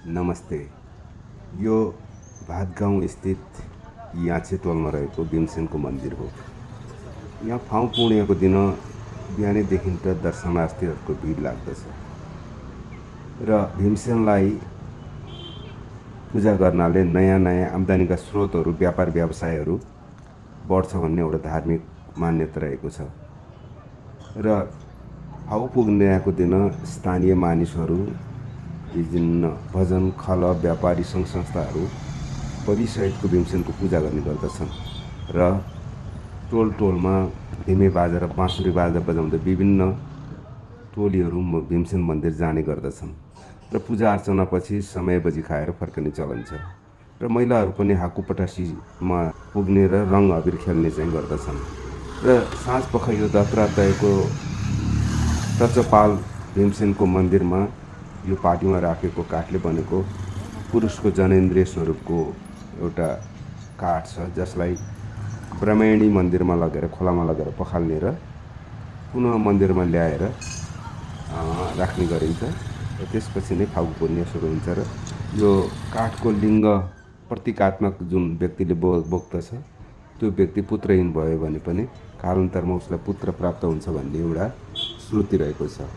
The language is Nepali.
नमस्ते। यो भातगाउँ स्थित याछे टोलमा रहेको भीमसेनको मन्दिर हो। यहाँ फाउँ पूर्णिमाको दिन बिहानैदेखि त दर्शनार्थीहरूको भिड लाग्दछ र भीमसेनलाई पूजा गर्नाले नयाँ नयाँ आम्दानीका स्रोतहरू व्यापार व्यवसायहरू बढ्छ भन्ने एउटा धार्मिक मान्यता रहेको छ र फाउ पूर्णिमाको दिन स्थानीय मानिसहरू विभिन्न भजन खल व्यापारी सङ्घ संस्थाहरू परिसहितको भीमसेनको पूजा गर्ने गर्दछन् र टोल टोलमा धिमे बाजा र बाँसुरी बाजा बजाउँदै विभिन्न टोलीहरू भीमसेन मन्दिर जाने गर्दछन् र पूजा अर्चनापछि समय बजी खाएर फर्कने चलन छ र महिलाहरू पनि हाकु पटासीमा पुग्ने र रङ अबिर खेल्ने चाहिँ गर्दछन् र साँझ पख यो दत्तात्रेयको टचपाल भीमसेनको मन्दिरमा यो पाटीमा राखेको काठले बनेको पुरुषको जनेन्द्रिय स्वरूपको एउटा काठ छ जसलाई ब्रह्मणी मन्दिरमा लगेर खोलामा लगेर पखाल्ने र पुनः मन्दिरमा ल्याएर राख्ने गरिन्छ र त्यसपछि नै फागु पूर्णिमा सुरु हुन्छ र यो काठको लिङ्ग प्रतीकात्मक जुन व्यक्तिले बोक्दछ त्यो व्यक्ति पुत्रहीन भयो भने पनि कालान्तरमा उसलाई पुत्र प्राप्त हुन्छ भन्ने एउटा श्रुति रहेको छ।